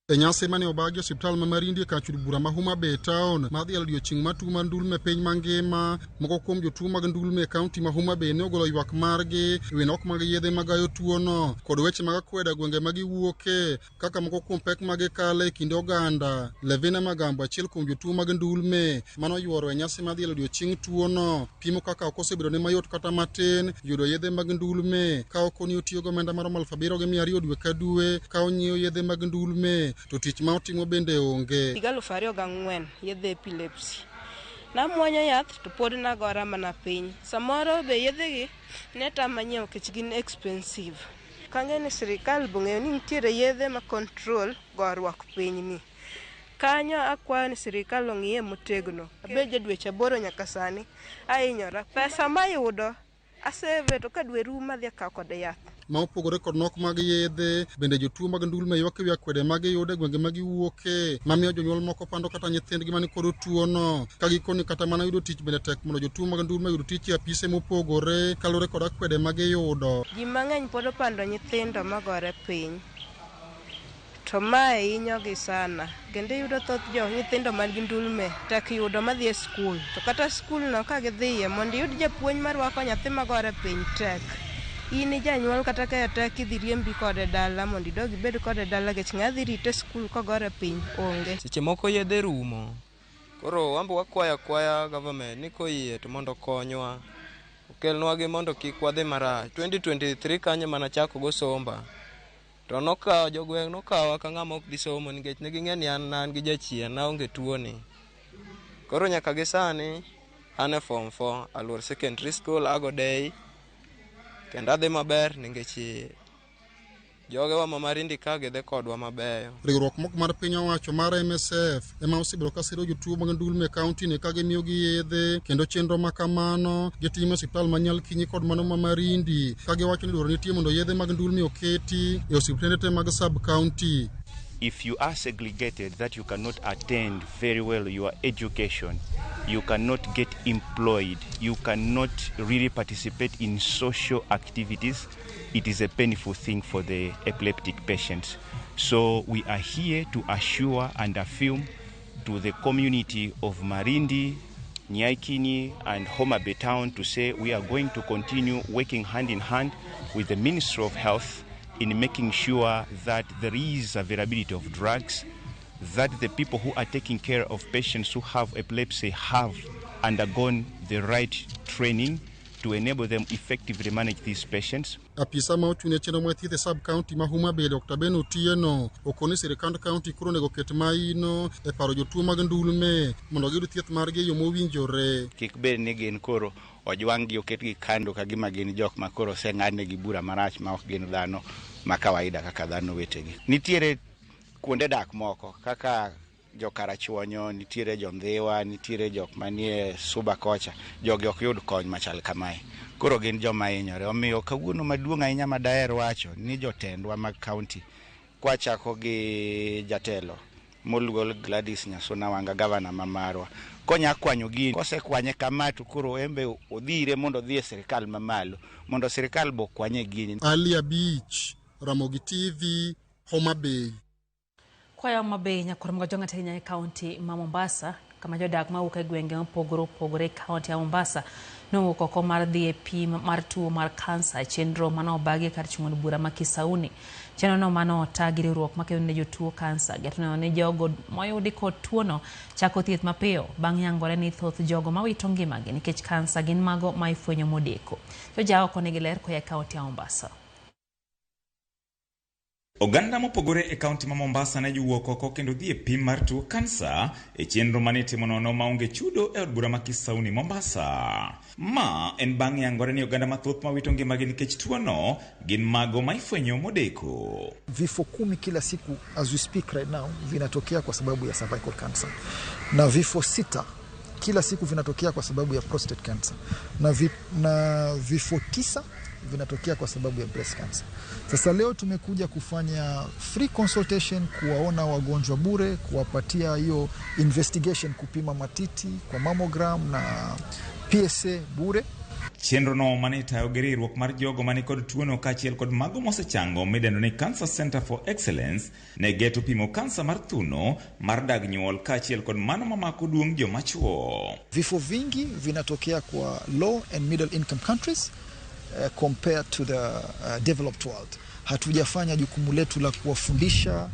E nyasi mane obagi e osiptal ma Marindi e kar chung' bura ma Homa Bay Town mar dhialo odiochieng' mar tuo mar ndulme e piny mangima, moko kuom jotuo mag ndulme e kaunti ma Homa Bay ne ogolo ywak margi e wi nok mag yedhe magayo tuono kod weche mag akweda gwenge ma giwuoke kaka moko kuom pek ma gikale e kind oganda. Levina Magambo, achiel kuom jotuo mag ndulme mane oyuoro e nyasi mar dhialo odiochieng' tuono, pimo kaka ok osebedo ne mayot kata matin yudo yedhe mag ndulme ka ok ni otiyo gi omenda maromo 7,200 dwe ka dwe ka onyiewo yedhe mag ndulme to tich ma otimo bende onge. Higa 2004 yedhe epilepsy. Namuonyo yath to pod nagora mana piny. Samoro be yedhegi ne tama nyiewo nikech gin expensive. Kang'eyo ni sirikal bong'eyo ni nitiere yedhe ma control goruok piny ni. Kanyo akwayo ni sirikal ong'iye motegno. Abed ja dweche 8 nyaka sani ahinyora. Pesa mayudo aseve to ka dwe rumo adhi akawo kode yath. Ma opogore kod nok mag yedhe, bende jotuo mag ndulme ywak ewi akwede magiyudo e gwenge ma giwuoke, mamiyo jonyuol moko pando kata nyithindgi mani kod tuono, ka gikoni kata mana yudo tich bende tek mondo jotuo mag ndulme oyud tich e apise mopogore kaluwore kod akwede magiyudo. Ji mang'eny pod opando nyithindo magore piny, to mae hinyogi sana. Kendo iyudo thoth jo nyithindo man gi ndulme tek yudo madhi e skul, to kata skul no ka gidhiye mondo iyud japuonj marwako nyathi magore piny tek. In janyuol kata ka tek idhi riembi kode dala mondo idog ibed kode dala nikech ng'a dhi rite skul kogore piny onge. Seche moko yedhe rumo, koro wambo wakwayo akwaya government ni koyie to mondo okonywa, okelnwa gi mondo kik wadhi marach. 2023 kanyo mana chako go somba, to nokawo jogweng' nokawa ka ng'ama ok dhi somo nikech ne ging'e ni an gi jachien naonge tuoni. Koro nyaka gi sani an e form 4 Aluor Secondary School ago day. Kendo adhi maber nikech jogewa ma Marindi ka gidhi kodwa mabeyo. Riwruok moko mar piny owacho mar MSF ema osebedo ka siro jotuo mag ndulme e kaunti ni ka gimiyogi yedhe kendo chenro ma kamano gitimo e osiptal ma Nyalkinyi kod mano ma Marindi ka giwacho ni dwaro nitie mondo yedhe mag ndulme oketi e osiptende te mag sub county. If you are segregated, that you cannot attend very well your education, you cannot get employed, you cannot really participate in social activities, it is a painful thing for the epileptic patients. So we are here to assure and affirm to the community of Marindi, Nyaikinyi and Homa Bay Town to say we are going to continue working hand in hand with the Ministry of Health in making sure that there is availability of drugs, that the people who are taking care of patients who have epilepsy have undergone the right training to enable them effectively manage these patients. Apisa ma ochung' ne chenro mag thieth e sub county ma Homa Bay Dr. Ben Otieno okoni sirikand county koro onego oket maino e paro jotuo mag ndulme mondo giyud thieth margi e yo mowinjore. Kik bed ni gin koro ojwang' gi oketgi kando ka gima gin jok ma koro oseng'adnegi bura marach ma ok gin dhano ma kawaida kaka dhano wetegi. Nitiere kuonde dak moko kaka jokarachuonyo, nitiere jondhiwa, nitiere jok manie Suba kocha, jogi ok yud kony machal kamae. Koro gin joma hinyore. Omiyo kawuono maduong' ahinya ma daher wacho ni jotendwa mag county, kwachako gi jatelo moluor Gladys Nyasuna Wanga, gavana ma marwa, konya kwanyo gini, kosekwanye kama to koro embe odhire mondo odhi e sirikal mamalo, mondo sirikal bo kwanye gini. Ali Abich, Ramogi TV, Homa Bay. Kwayo Homa Bay nyakwar Mgajwang' ahinya e kaunti ma Mombasa, kama jodak mawuok e gwenge mopogore opogore e kaunti ya Mombasa nowuok oko mar dhi e pim mar tuo mar kansa e chenro mane obagi kar chung' od bura ma Kisauni. Chenrono mane ota gi riwruok makedo ne jotuo kansa geto neno ni jogo moyudi kod tuono chako thieth mapiyo bang' yangore ni thoth jogo mawito ngimagi nikech kansa gin mago ma ifwenyo modeko. Joja oko nigi ler koa e kaunti ya Mombasa. Oganda mopogore e kaunti ma Mombasa ne jowuok oko kendo dhi e pim mar tuo kansa e chenro mane itimo nono maonge chudo e od bura ma Kisauni, Mombasa. Ma en bang' yangore ni oganda mathoth mawito ngimagi nikech tuono gin mago ma ifwenyo modeko. Vifo 10 kila siku as we speak right now vinatokea kwa sababu ya cervical cancer, na vifo 6 kila siku vinatokea kwa sababu ya prostate cancer na vifo 9 vinatokea kwa sababu ya breast cancer. Sasa leo tumekuja kufanya free consultation, kuwaona wagonjwa bure, kuwapatia hiyo investigation, kupima matiti kwa mammogram na PSA bure. Chenro no mane itayo gi riwruok mar jogo manikod tuono kaachiel kod mago mosechango midendo ni Cancer Center for Excellence ne geto pimo kansa mar thuno, mar dag nyuol kaachiel kod mano mamako duong' joma chuo. Vifo vingi vinatokea kwa low and middle income countries compared to the developed world. Hatujafanya jukumu letu la kuwafundisha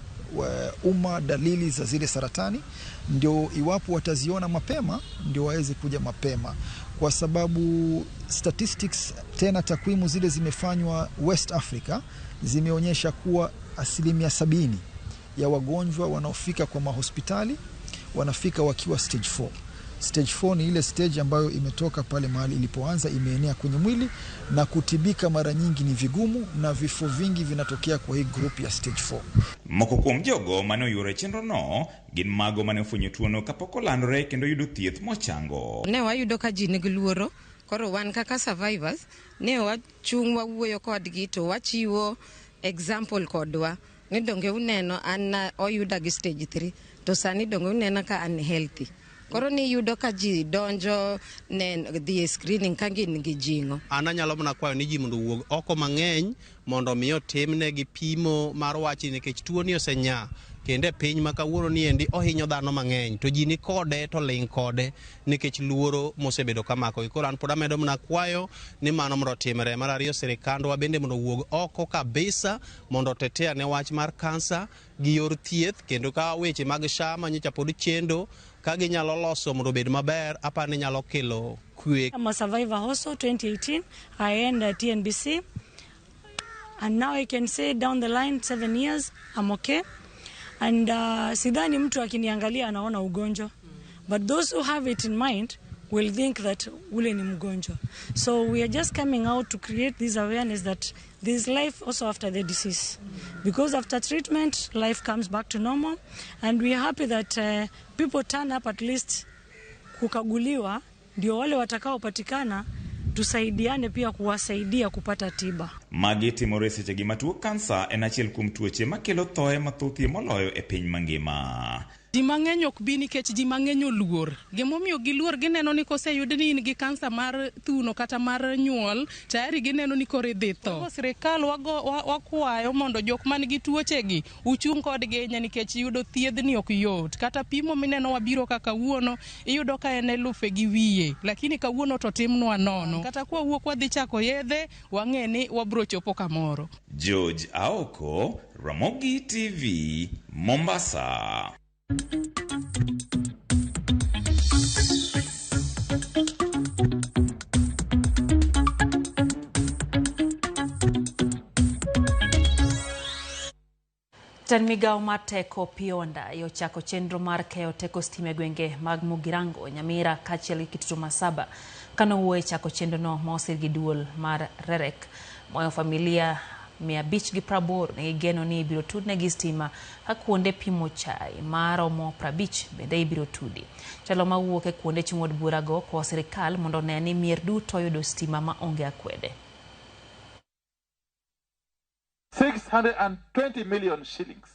umma dalili za zile saratani, ndio iwapo wataziona mapema ndio waweze kuja mapema, kwa sababu statistics tena takwimu zile zimefanywa West Africa zimeonyesha kuwa 70% ya wagonjwa wanaofika kwa mahospitali wanafika wakiwa stage 4. Stage 4 ni ile stage ambayo imetoka pale mahali ilipoanza, imeenea kwenye mwili na kutibika mara nyingi ni vigumu, na vifo vingi vinatokea kwa hii group ya stage 4. Moko kuom jogo mane oyuoro e chenro no gin mago mane ofwenyo tuono kapok olandore kendo yudo thieth mochango. Ne wayudo ka ji nigi luoro, koro wan kaka survivors ne wachung' wawuoyo kodgi to wachiwo example kodwa ni donge uneno an oyuda gi stage 3 to sani donge uneno ka an healthy. Koro ni yudo ka ji donjo ne dhi e screening ka gin gi jing'o. An anyalo mana kwayo ni ji mondo owuog oko mang'eny mondo mi otimnegi pimo mar wachni nikech tuoni osenyaa kendo e piny ma kawuono ni endi ohinyo dhano mang'eny to ji ni kode to ling' kode nikech luoro mosebedo kamakogi. Koro an pod amedo mana kwayo ni mano mondo otimre. Mar ariyo, sirikandwa bende mondo owuog oko kabisa mondo otetea ne wach mar kansa gi yor thieth, kendo ka weche mag SHA manyocha pod chendo ka ginyalo loso mondo obed maber, apani nyalo kelo kwe. I'm a survivor also. 2018 I end TNBC, and now I can say down the line 7 years I'm okay. And sidhani mtu akiniangalia anaona ugonjwa, but those who have it in mind will think that ule ni mgonjwa. So we are just coming out to create this awareness that there is life also after the disease, because after treatment life comes back to normal, and we are happy that people turn up at least kukaguliwa, ndio wale watakaopatikana tusaidiane pia kuwasaidia kupata tiba. Magi timore sechegi ma tuo kansa en achiel kuom tuoche makelo thoe mathothie moloyo e piny mangima. Ji mang'eny ok bi nikech ji mang'eny oluor. Gimomiyo giluor, gineno ni koseyud ni in gi kansa mar thuno kata mar nyuol, tayari gineno ni koro idhi tho. Sirikal wakwayo mondo jok man gi tuochegi uchung' kodgi ahinya nikech yudo thiedhni ok yot. Kata pimo mineno wabiro ka kawuono, iyudo ka en elufe gi wiye, lakini kawuono to timnwa nono. Kata kwawuok wadhi chako yedhe, wang'e ni wabro chopo kamoro. George Aoko, Ramogi TV, Mombasa. Jatend migao mar teko Opiyo Wandayi ochako chenro mar keyo teko stima e gwenge mag Mugirango, Nyamira kaachiel gi Kitutu Masaba. Kanowuoyo e chako chenrono ma osir gi duol mar REREC, moyo familia 580 nigi geno ni ibiro tudnegi stima ka kuonde pimo chai maromo 50 bende ibiro tudi. Jatelo mawuok e kuonde chung' od burago kwayo sirikal mondo one ni mier duto yudo stima ma onge akwede. 620 million shillings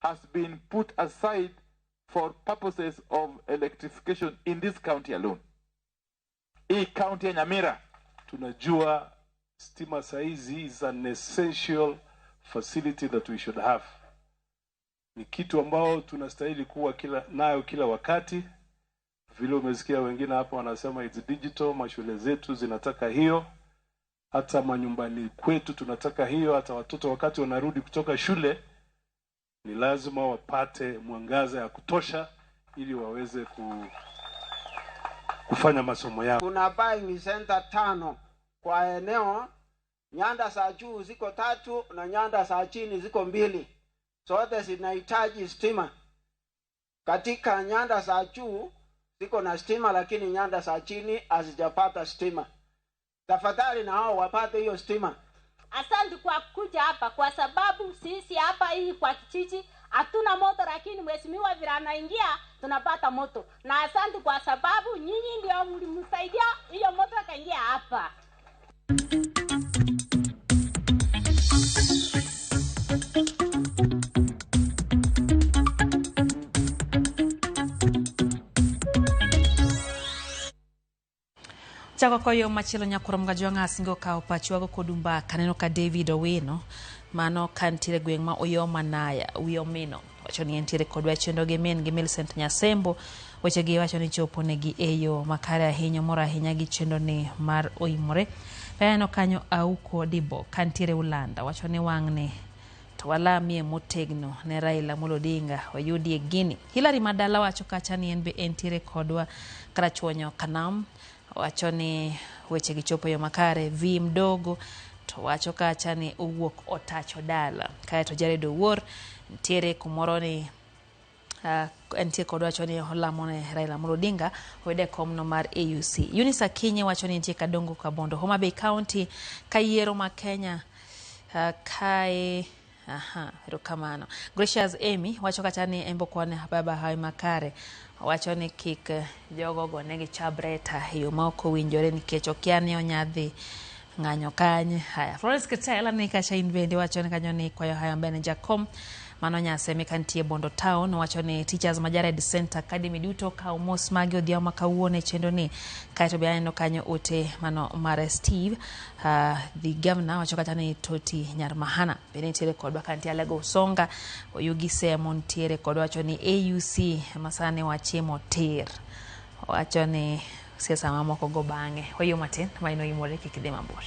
has been put aside for purposes of electrification in this county alone. Hii county ya Nyamira tunajua stima saizi is an essential facility that we should have. Ni kitu ambao tunastahili kuwa nayo kila wakati. Vile umesikia wengine hapa wanasema it's digital, mashule zetu zinataka hiyo, hata manyumbani kwetu tunataka hiyo, hata watoto wakati wanarudi kutoka shule ni lazima wapate mwangaza ya kutosha ili waweze kufanya masomo yao. Kuna buying center 5 kwa eneo, nyanda za juu ziko 3 na nyanda za chini ziko 2. Zote zinahitaji stima. Katika nyanda za juu ziko na stima, lakini nyanda za chini hazijapata stima. Tafadhali na hao wapate hiyo stima. Asante kwa kuja hapa, kwa sababu sisi hapa hii kwa kijiji hatuna moto, lakini mheshimiwa vile anaingia tunapata moto. Na asante kwa sababu Chako koyo machielo nyakwar Mgajwang'a asingo kawo pachwago kod mbaka aneno ka David Owino mano ka nitiere gweng' ma Uyoma Naya Uyomino wacho ni entiere kodwa e chenro gi min gi Millicent Nyasembo wechegi wacho ni chopo negi e yo makare ahinya moro ahinya gi chenro ni mar oimore. Aneno kanyo Auko Dibo kantiere Ulanda wacho ni wang'ni to walamie motegno ne Raila Amolo Odinga oyudie gini. Hilary Madala wacho kacha ni en be entiere kodwa Karachuonyo Kanam wacho ni weche gi chopo e yo makare. V Mdogo to wacho kacha ni owuok otacho dala. Kaeto Jared Owuor nitiere kumoro ni entie kod wacho ni olamo ne Raila Amolo Odinga oyude komno mar AUC. Eunice Akinyi wacho ni nitie Kadongo Kabondo Homa Bay County ka yiero ma Kenya kae aha erokamano. Gracious Amy wacho kacha ni en bokwane baba hawi makare wacho ni kik jogo gonegi chabreta e yo ma ok owinjore nikech okia ni onya dhi ng'anyo kanye. Haya, Florence Kitela ni kacha in bende wacho ni kanyo ni kwayo hayo mbele Jakom mano Nyaseme kantie Bondo Town wacho ni teachers ma Jared Center Academy duto kawo mos magi odhiambo ma kawuono e chenro ni. Kaeto be aneno kanyo ote mano mar Steve the governor wacho kata ni Toti Nyar Mahana be nitiere kodwa kantie Alego Usonga Oyugi Semo nitiere kodwa wacho ni AUC masani wachiemo tir wacho ni siasa mamoko go bang'e wayo matin ma inoimore kik idhi mabor.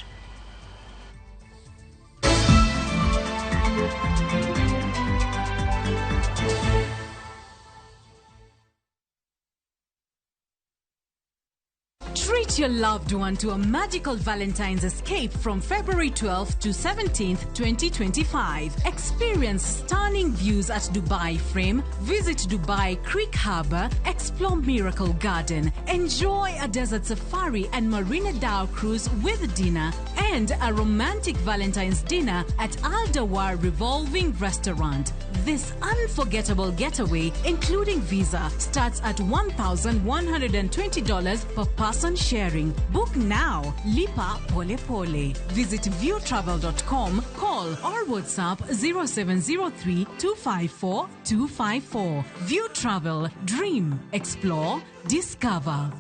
Treat your loved one to a magical Valentine's escape from February 12th to 17th, 2025. Experience stunning views at Dubai Frame, visit Dubai Creek Harbour, explore Miracle Garden, enjoy a desert safari and Marina Dhow cruise with dinner, and a romantic Valentine's dinner at Al Dawar Revolving Restaurant. This unforgettable getaway, including visa, starts at $1,120 per person sharing. Book now. Lipa Pole Pole. Visit viewtravel.com, call or WhatsApp 0703 254 254. View Travel. Dream. Explore. Discover.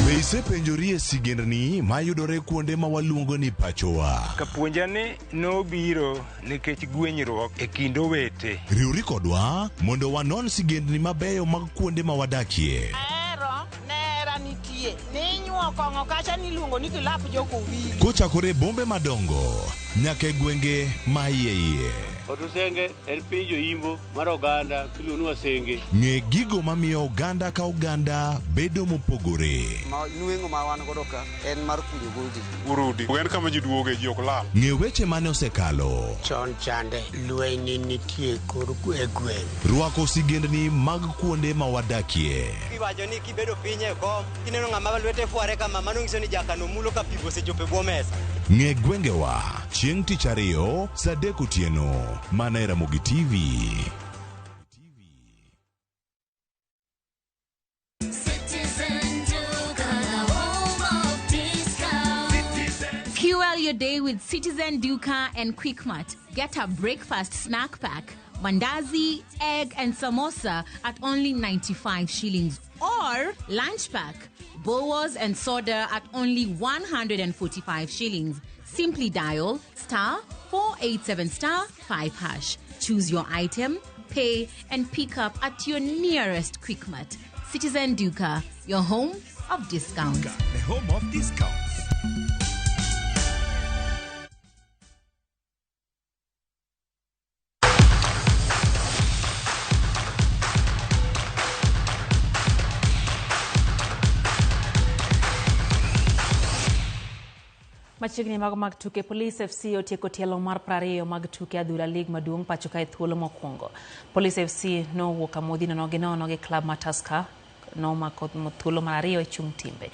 Be isepenjorie sigendni mayudore kuonde ma waluongo ni pachowa? Kapuonja ni nobiro nikech gwenyruok e kind owete. Riwri kodwa mondo wanon sigendni mabeyo mag kuonde ma wadakie. Ahero nera nitie ninyuo kong'o kacha niluongo ni kilap jokowili. Kochakore e bombe madongo nyaka e gwenge ma iye iye. Otusenge en piny joimbo mar oganda miluongo ni Wasenge. Ng'e gigo mamiyo oganda ka oganda bedo mopogore. Ma nweng'o ma wan godo ka en mar kunyo goldi. Urudi en kama ji duoge ji ok lal. Ng'e weche mane osekalo. Chon chande lweny nitie kor e gweng'. Rwako sigendni mag kuonde ma wadakie. Iwacho ni kibedo piny e kom kineno ng'ama lwete fware kama mano nyiso ni jakano mulo ka pi osechopo e bwo mesa. Ng'e gwengewa chieng' tich ariyo saa 3 otieno mana e Ramogi TV. Fuel your day with Citizen Duka and Quickmart. Get a breakfast snack pack, mandazi, egg, and samosa at only 95 shillings. Or lunch pack, bowas and soda at only 145 shillings. Simply dial star 487 star 5 hash. Choose your item, pay, and pick up at your nearest Quickmart. Citizen Duka, your home of discounts. The home of discounts. Machiegni mago mag tuke, Police FC otieko tielo mar 20 mag tuke adhula lig maduong' pacho kae thuolo mokwongo. Police FC nowuok amodhi 0-0 gi klab mar Tusker nomako thuolo mar 2 e chung' timbe.